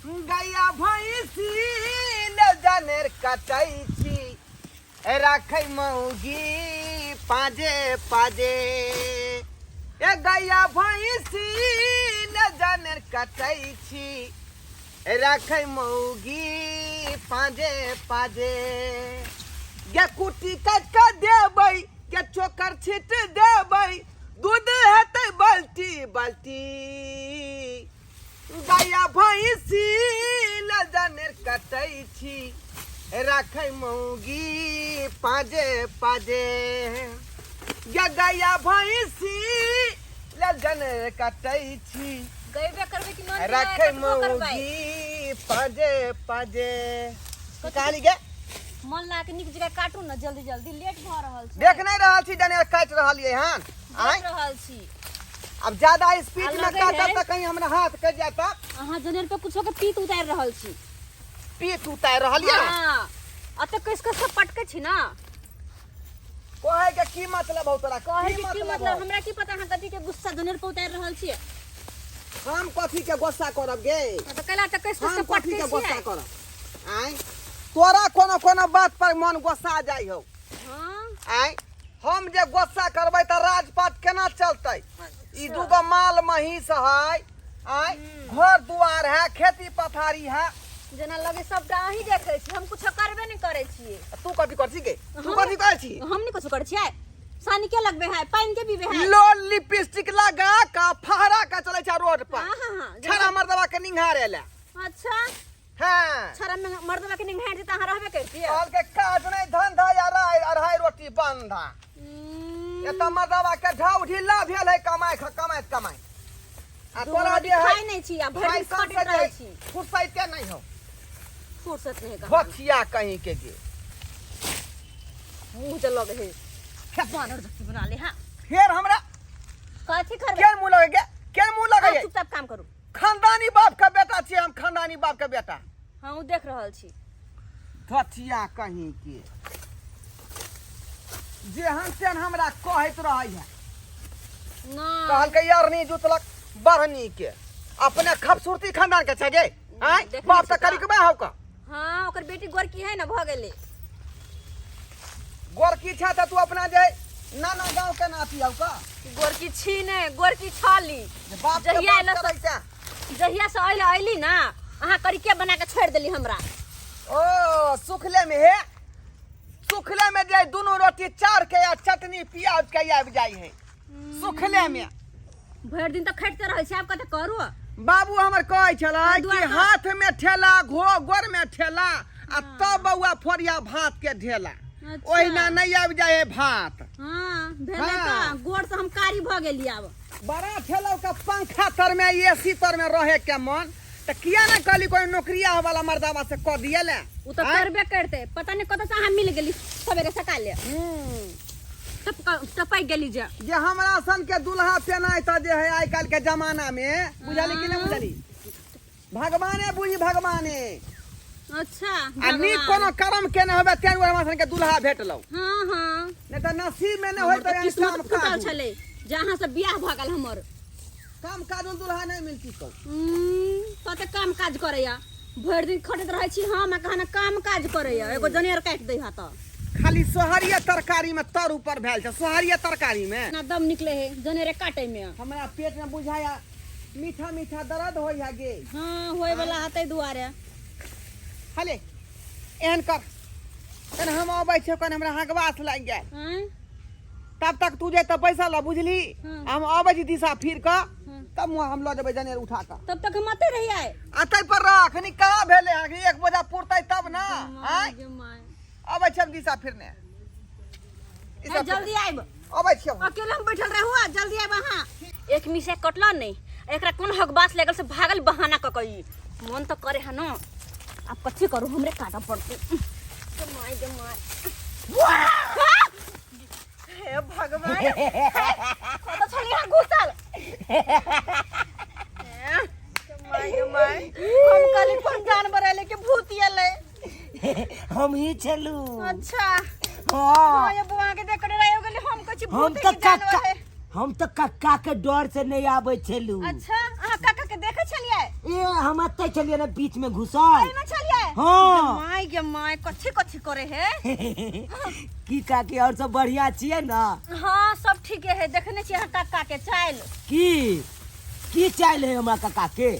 गैया भैंसी ले जनेर कटै छी, राखै मौगी पाजे पाजे। ए गैया भैंसी ले जनेर कटै छी, राखै मौगी पाजे पाजे। गे कुटी काटि कऽ देबै, गे चोकर छीट देबै, दूध हेतै बाल्टी बाल्टी। गैया भैंसी ल जनेर कटै छी, राखै मौगी पाजे पाजे। गे गैया भैंसी ल जनेर कटै छी, गैबे करबै कि मन राखै मौगी पाजे पाजे। कहली गे मन ला के नीक जगह काटू ने, जल्दी जल्दी, लेट भऽ रहल छै। देख नहि रहल छी जनेर काटि रहलियै हन? आँय, देख रहल छी। अब ज्यादा स्पीड आ में लगै काटब है। तऽ कहीं हमरा हाथ कटि जायत। अहाँ जनेर पे कुछो के पीत उतारि रहल छी। पीत उतारि रहलियै? हाँ, अते कस कस के पटकै छी ना। कहै के की मतलब हौ तोरा? कहै के की मतलब? हौ? हमरा की पता अहाँ कथी के गुस्सा जनेर पे उतारि रहल छियै। हम कथी के गुस्सा करब गे? तऽ कैला तऽ कस कस हम के कथी पटकै के गुस्सा छियै? करब? आँय, तोरा कोनो कोनो बात पर मन गुस्सा जाइ हौ? हाँ। आँय, हम जे गुस्सा करबै तऽ राजपाट केना चलतै? ई दूगो माल महीस है, आँय, घर दुआर है, खेती पथारी है। जेना लगे सबटा अहीं देखै छी, हम कुछो करबे नहि करै छियै। तू कथी कर छी गे? तू कथी करै छी? हम नहि कुछो करै छियै। सानी के लगबे है, पानि के पीबे है। लोल लिपस्टिक लगा का फहरा का चलै छै रोड पर। हाँ हाँ हाँ छड़ा मर्दवा के निंघारे ले। अच्छा। हाँ। छड़ा मर्दवा के निंघार जे त अहाँ रहबे करतियै। कहल के काज नहीं धंधा या राय अढ़ाई रोटी बंधा। एतऽ मर्दवा के ढाउ ढीला भेल है कमाय कमाइत कमाइत। आ दूगो तोरा रोटी जे है खाइ नहि छी आ भरि दिन फैशन खटैत से रहै जे छी। फुर्सैते नहीं हो। फुर्सत नहीं कहाँ। भथिया कहीं के गे। मुंह जे लगे है। हे बानर जति बना ले। हां, फेर हमरा कथी करबै? के मुंह लगे गे? के मुंह लगे? अहाँ चुपचाप काम करू। खानदानी बाप के बेटा छियै हम, खानदानी बाप के बेटा। हाँ, ओ देख रहल छी। धथिया कहीं के, जेहन तेहन हमरा कहैत रहै है। ना कहलकै यारनी जुतलक बढ़नी के, अपने खूबसूरती खानदान के छै गे। आँय, देखने बाप तऽ छी तऽ। करिकबे हौ का। हाँ, ओकर बेटी गोरकी है ना, भऽ गेलै। गोरकी छै तऽ तू अपना जे नाना गाँव के नाती हौ का। गोरकी छी ने, गोरकी छली। जे बाप के जहिया बात एलो करै छै। जहिया से अइल अइली ना, अहाँ करिके बना के छोड़ि देली हमरा। ओ सुखले में हे, सुखले में जे दुनू रोटी चार के आ चटनी प्याज के आबि जाइ है सुखले में। भरि दिन तऽ खटिते रहै छी, आब कतऽ करू? बाबू हमर कहै छलै कि दुआर पर- हाथ में ठेला घो गोर में ठेला आ तब बौआ फोड़िया भात के ढेला। अच्छा। ओहिना नहीं आबि जाइ है भात। हाँ, भेलै। हाँ। तऽ गोर से हम कारी भऽ गेली आब। बड़ा ठेला के पंखा तर में एसी तर में रहे के मन तऽ किया ने कहली कोई नौकरिया वाला मर्दावा से कऽ दिए ले? ओ तऽ आँय? करबे करते, पता नहीं कतऽ से अहाँ मिल गेली सवेरे सकाले। टपकि गेली जे। जे हमरा सन के दुल्हा पेनाइ तऽ जे है आइ काल्हि के जमाना में, बुझली कि नहि बुझली, भगवाने बुझी, भगवाने। अच्छा। आ नीक भगवान। कोनो कर्म केने होबे तें दुआरे हमरा सन के दुल्हा भेटलौ। हाँ हाँ नहि तऽ नसीब में नहि होय हमर तऽ तऽ किस्मत काम फूटल काज छलै जे अहाँ से बियाह भऽ गेल हमर। काम काज दुल्हा नहि मिलती तो। कते काम काज करैया, भरि दिन खटैत रहै छी हम आ कहना काम काज करैया, एगो जनेर काटि दै हा तऽ। खाली सोहरिया तरकारी में तर ऊपर भेल छै, सोहरिया तरकारी में ना दम निकले है जनेरे काटे में। हमरा पेट में बुझाया मीठा मीठा दर्द होय है गे। हाँ, होय वाला हतै दुआरे। हले एहन कर, कन हम अबै छियौ, कन हमरा हगवास लागि गेल। आँय? तब तक तू जे तऽ बैसल रह, बुझली? हाँ। हम अबै छी दिशा फिर कऽ। हाँ। तब मुँह हम लऽ जेबै जनेर उठा कऽ। तब तक हम अतै रहियै। अतै पर रह, अखनी कहाँ भेलै? अखनी एक बजा पुरतै तब ना। आँय, गे my. अबै छी हम दिशा फिरने। ए, जल्दी आइब। अबै छियौ। अकेले हम बैठल रहू आ जल्दी आइब अहाँ। एक मिसे कटल नहीं, एकरा कोन हकबास लगल से भागल बहाना क कई मन तो करे है न। अब कथी करू, हमरे काटऽ पड़तै। गे my, गे my. हे भगवान, कतऽ छली अहाँ घुसल? हे, गे my, गे my. हम कहली कोन जानवर एलै कि भूत एलै? हम ही छलू। अच्छा। हाँ। हाँ, ये बुआ के देख के डरायो गेली हम, कहै छी हम भूत तऽ कि जानवर कक्का है। हम तऽ कक्का के डर से नहीं आबै छलू। अच्छा, अहाँ काका के देखै छलियै? ए हम एतै छलियै ने बीच में घुसल। एहिमे छलियै? हाँ। My गे my, कथी कथी करे है। की काकी, और सब बढ़िया छियै ना? हाँ सब ठीके है। देखने छियै अहाँ काका के चाइल? की की चाइल है हमरा काका के?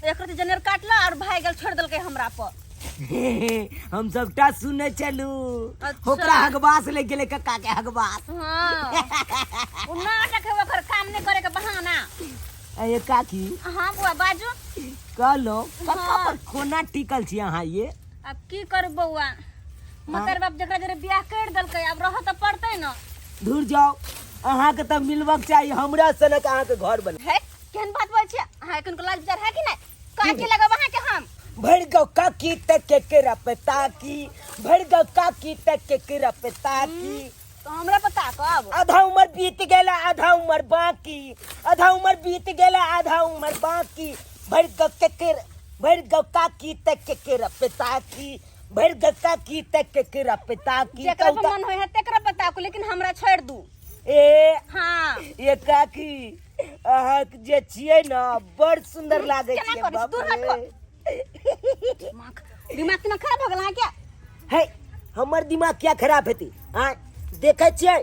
एक रति जनेर काटला और भाई गेल छोड़ देलकै हमरा पर। हम सबटा सुनै छलू। अच्छा। ओकरा हगबास ले गेलै काका के हगबास। हाँ उ नाटक है ओकर, काम नहीं करे के बहाना। अरे काकी। हाँ बुआ बाजू। कहलो काका हाँ। पर कोना टिकल छी अहाँ ये? अब की करू बौआ, मकर बाप जकरा जरे बियाह कर देलकै, अब रह तऽ पड़तै न। दूर जाओ, अहाँके तऽ मिलबक चाही हमरा सनक अहाँके घर बना। है केहन बात बोल छियै अहाँ? एखन लाज विचार है कि नहि? काकी लगब अहाँके हम। भरि गौ काकी तक केकरा पे ताकी, भरि गौ काकी तक केकरा पे ताकी। तो हमरा पता कब आधा उम्र बीत गेला आधा उम्र बाकी, आधा उम्र बीत गेला आधा उम्र बाकी, भरि गौ केकर, भरि गौ काकी तक केकरा पे ताकी, भरि गौ काकी तक केकरा पे ताकी। जेकरा पर मन होय है तेकरा पता को, लेकिन हमरा छोड़ दू। ए हाँ ये काकी, अहाँके जे छियै ने बड़ सुन्दर लागै केना छियै। करै छी? बाप दूर रे। हटो। दिमाग तिमाग खराब हो गेल अहाँके? हे हमर दिमाग किया खराब हेतै? आँय देखै छियै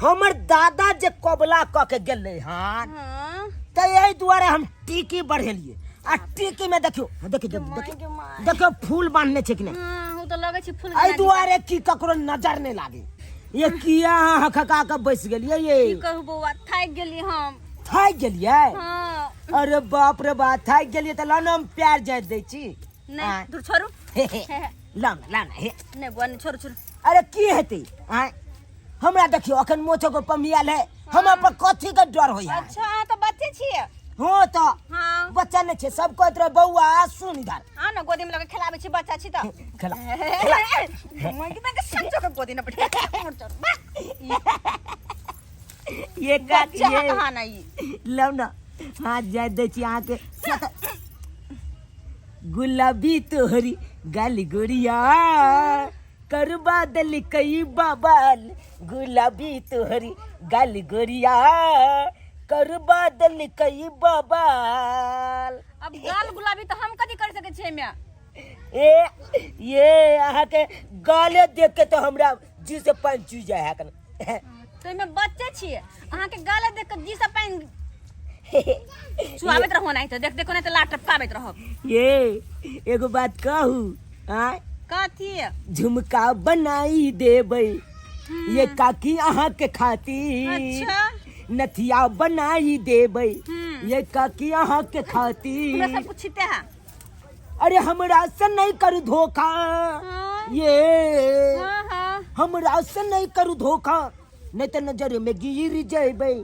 हमर दादा जे कबला कऽ के गेलै हन। हाँ। तऽ एहि दुआरे हम टीकी बढ़ेलियै आ टीकी में देखियौ, देखियौ, देखियौ, देखियौ फूल बान्हने छै कि नहि। हाँ, ओ तऽ लगै छै फूल। एहि दुआरे कि ककरो नजर नहि लागे। ये किया अहाँ हकहका कऽ बैस गेलियै ये? की कहू बौआ, थाकि गेली हम। थाकि गेलियै? हाँ। अरे बाप रे बाप, थाकि गेलियै तऽ लऽ ने हम प्यार जाइत दै छी। नहि। आँय। दूर छोड़ू। हे हे, लाउ ने, लाउ ने, हे। नहि बौआ, नहि, छोड़ू छोड़ू। अरे की हेतै? आँय हमरा देखियौ, अखन मोछो के पमियाल है, हमरा पर कथी के डर होइया? अच्छा, अहाँ तऽ बच्चे छियै। हाँ तऽ। हाँ। बच्चा नहि छै, सब कहैत रहे बौआ सुन इधर। आ ने गोदी में लगे खेलाबै छी, बच्चा छी तऽ। खेला। सच्चो के गोदी न बैठे। ये काकी बच्चा ये कहाँ नहीं। लव ना हाथ जाय दै छी अहाँके। गुलाबी तोहरी गाली गोरिया करबा दल कई बाबाल, गुलाबी तोहरी गाली गोरिया करबा दल कई बाबाल। अब गाल गुलाबी तऽ हम कथी कर सकै छियै एहिमे? ए ये अहाँके गाले देख के तो हमरा जी से पानि चुइ जाय है कन। तऽ एहिमे बच्चे छियै, अहाँके गाले देख के जी से पानि चुआबैत रहू, नहीं तऽ देख देखो, नहीं तऽ लाट टपकाबैत रहब। ये एगो बात कहू? आँय। कथी? झुमका बनाई देबै ये काकी अहाँके खातिर। अच्छा। नथिया बनाई देबै हम्म। ये काकी अहाँके खातिर। हमरा सब कुछ छिते है। अरे हमरा से नहीं करू धोखा। हाँ। ये हाँ हाँ। हमरा से नहीं करू धोखा, नहीं तो नजर में गिर जेबै,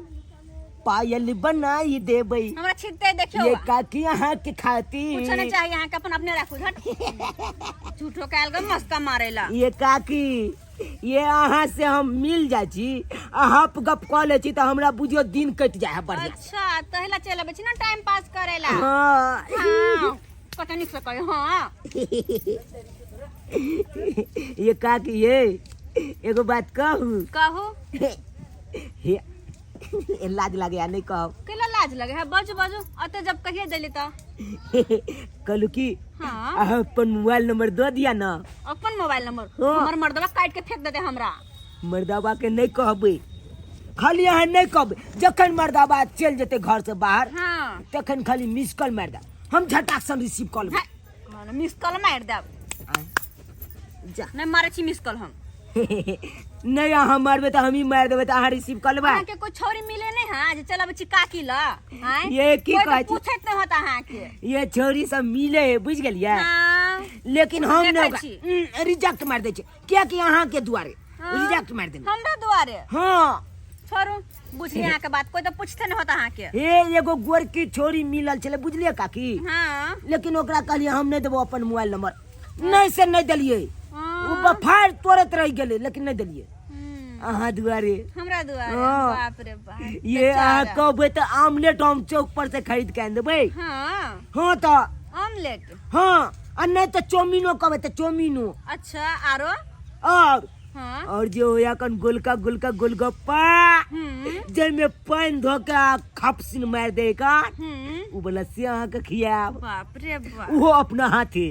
पायल बनाई देबै। हमरा छिते देखियो। ये काकी अहाँ के खातिर। कुछ नहीं चाहिए अहाँके, अपन अपने राखू। झट झूठो के आयल मस्का मारेला। ये काकी, ये अहाँ से हम मिल जाइ छी, अहाँ गप कऽ लै छी तऽ हमरा बुझियौ दिन कटि जाइ है बढ़िया। अच्छा, तहिला चलि अबै छी ने टाइम पास करेला? हाँ। हाँ, कते नीक से कहे हाँ। ये काकी, ये एगो बात कहू? कहू। हे लाज लागे नहीं कहब। केला लाज लगे है? बाजू बाजू, अते जब कहिए देली तऽ। कहलू की, हाँ। अहाँ अपन मोबाइल नंबर दऽ दिया ना। अपन मोबाइल नंबर? हाँ। हमर मर्दवा काट के फेंक देते हमरा। मर्दाबा के नहीं कहबै, खाली अहाँ नहीं कहबै, जखन मर्दाबा चलि जेतै घर से बाहर, हाँ, तखन खाली मिस कॉल मारि देब, हम झटाक सन रिसीव कऽ लेबै। है, मिस कॉल मारि देब। जा। नहि मारै छी मिस कॉल हम। नहि, अहाँ मारबै तऽ हमही मारि देबै, तऽ अहाँ रिसीव कऽ लेबै। अहाँके कोई छौरी मिले नहीं है जे चल अबै छी काकी ल? आँय? ये की कोई तऽ कहै छी? पूछैत नहि होत अहाँके। ये छौरी सब मिले है, बुझि गेलियै? हाँ। लेकिन हम देखै नहि ओकरा- छी। रिजेक्ट मारि दै छियै, कियाकि अहाँके दुआरे हाँ। रिजेक्ट मारि देबै। हमरा दुआरे? हाँ। छोड़ू, बुझलियै अहाँके बात, कोई तऽ पूछते नहि होत अहाँके। हे एगो गोरकी छोरी मिलल छलै, बुझलियै काकी? हाँ। लेकिन ओकरा कहलियै हम नहि देबो अपन मोबाइल नंबर, नहि से नहि देलियै। हाँ। ओ बफार तोड़ैत रहि गेलै, लेकिन नहि देलियै। हम्म। अहाँ दुआरे। हमरा दुआरे? हाँ। बाप रे बाप, ये अहाँ बेचारा। कहबै तऽ आमलेट हम चौक पर से खरीद के आनि देबै। हाँ। हाँ तऽ। ऑमलेट? हाँ, आ नहि तऽ चाउमीनो कहबै तऽ चाउमीनो। अच्छा, आरो? और हाँ और जे होया कन गोलका गोलका गोलगप्पा जाहिमे पानि धऽ के आ खपसिन मारि दे का उ वाला से अहाँके खियाब। बाप रे बाप। उहो अपना हाथे।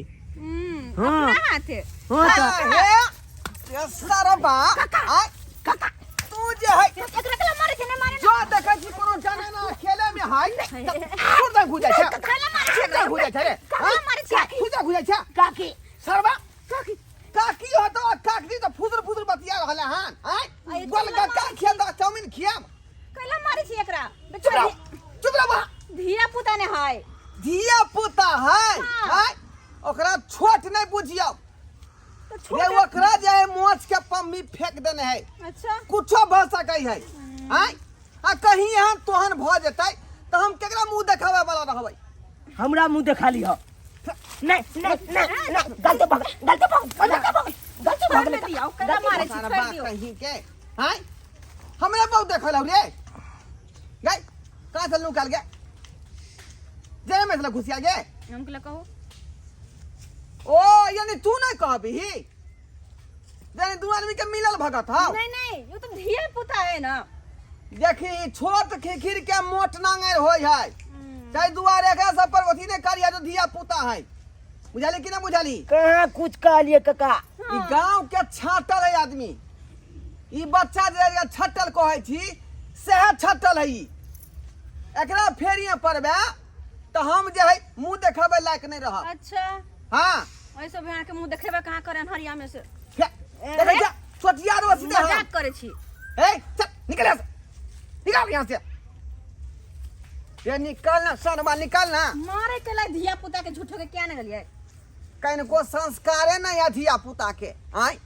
हाँ। अपना हाथे। हाँ तऽ। हे सरबा, आय तू जे है एकरा के मारे छै? नहीं मारे। जो देखै छी कोनो जाने ना खेले में है, छोड़ दे, घुस जाइ छै। कैला मारे छै? छोड़ दे, घुस जाइ छै रे। कैला मारे छै? घुस जा, घुस जाइ छै। काकी। सरबा, काकी काकी होतो आ काकी तऽ फुसर फुसर बतिया रहल हन। आय आय, गोलगप्पा खियाब तऽ चाउमीन खियाब। कैला मारे छै एकरा? चुप रहो, चुप रहो। धिया पुता ने है। धिया पुता है। हाँ। आय ओकरा छोट नहीं बुझियौ। तो रे छोट ओकरा जे है मोच के पम्मी फेंक देने है। अच्छा। कुछो भऽ सकै है। आय आ कहीं एहन तोहन भऽ जेतै तऽ हम केकरा मुंह देखाबै वाला रहबै? हमरा मुंह देखा लिह। नहीं नहीं नहीं नहीं, गलत भग, गलत भग, गलत भग, गलत छोड़ भग। ने दियौ, कैला मारे छी? सारा छोड़ बात दियौ। कहीं के आय हमरा बहुत देखल हौ रे। गई कहाँ से निकाल गे? जे में से घुसिया गे। हम के कहू? ओ यानी तू नहीं कहबी यानी दू आदमी के मिलल भगत हौ। नहीं नहीं, you तो धिया पुता है ना। देखी, छोट खिखिर के मोट नांगर होय है, ताहि दुआरे एकरा सब पर अथी नहीं करिया जो धिया पुता है। बुझाली कि ना बुझाली? कहाँ कुछ कहलिए काका। ई गांव के छाटल है आदमी। ई बच्चा जे एकरा छटल कहै छी सएह छटल है ई। एकरा फेरिए पड़बे तऽ हम जे है मुंह देखाबै लायक नहीं रहब। अच्छा। हाँ। ओहि सब अहाँके मुंह देखेबे कहाँ करे अन्हरिया में से? देखै छै चोटिया रो सीधे हम। मजाक करै छी। ए चल, निकल यहाँ से, निकल यहाँ से ये, निकल ना सरमा, निकल ना। मारे के ला धिया पुता के झूठो के क्या न गेलियै? कनिको संस्कारे नहीं है धिया पुता के। आय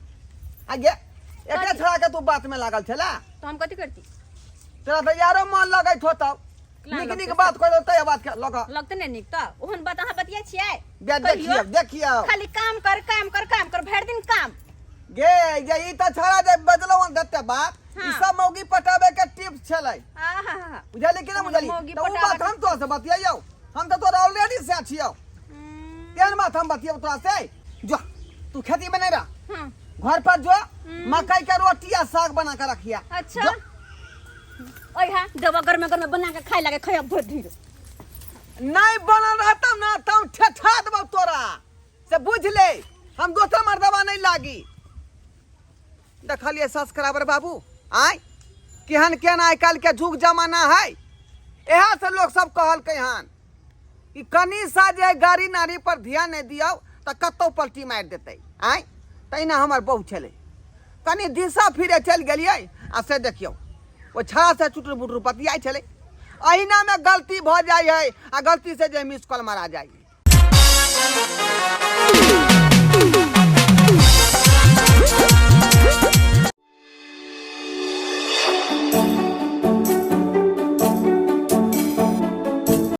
आगे एकरे छोड़ा के तू बात में लागल छला। तो हम कथी करती? तोरा तऽ यारो मन लगैत होतौ। केना नीक लगतै? नीक बात कह देतै, बात के लग लगतै ने नीक तऽ ओहन बात अहाँ बतिया छियै? बे कहियौ। देखियौ, देखियौ। खाली काम कर, काम कर, काम कर, भरि दिन काम। गे ये ई तऽ छड़ा जे बजलौ हन तते बात, ई हाँ। सब मौगी पटाबे के टिप्स छलै। आहा। बुझली कि ना बुझली? मौगी तऽ उ पटाबे बात हम तोरा से बतियौ? हम तऽ तोरा ऑलरेडी से छियौ। तेहन बात हम बतियौ तोरा से? जो तू खेती में नहीं रह। हाँ। घर पर जो मकई के रोटी आ साग बना के रखिया। अच्छा। जो। ओए हा दवा गर्म गर्म बना के खाए लगे, खाए भर धीरे। नहीं बनल रहतौ ना तब ठेठा देबौ तोरा से, बुझ ले। हम दोसर मर्दबा नहीं लागी। देखलिए सब्सक्राइबर बाबू, आय केहन केहन आइ काल्हि के जुग जमाना है। इएह से लोग सब कहलकै हन कि कनी सा जे है गाड़ी नाड़ी पर ध्यान नहीं दियौ तऽ कतौ पलटी मारि देतै। आय तहिना हमर बहु छलै, कनी दिशा फिरे चलि गेलियै आ से देखियौ ओ छड़ा से चुटुर बुटुर बतियाइ छलै। अहिनामे गलती भऽ जाइ है आ गलती से जे मिस कॉल मारा जाइ है।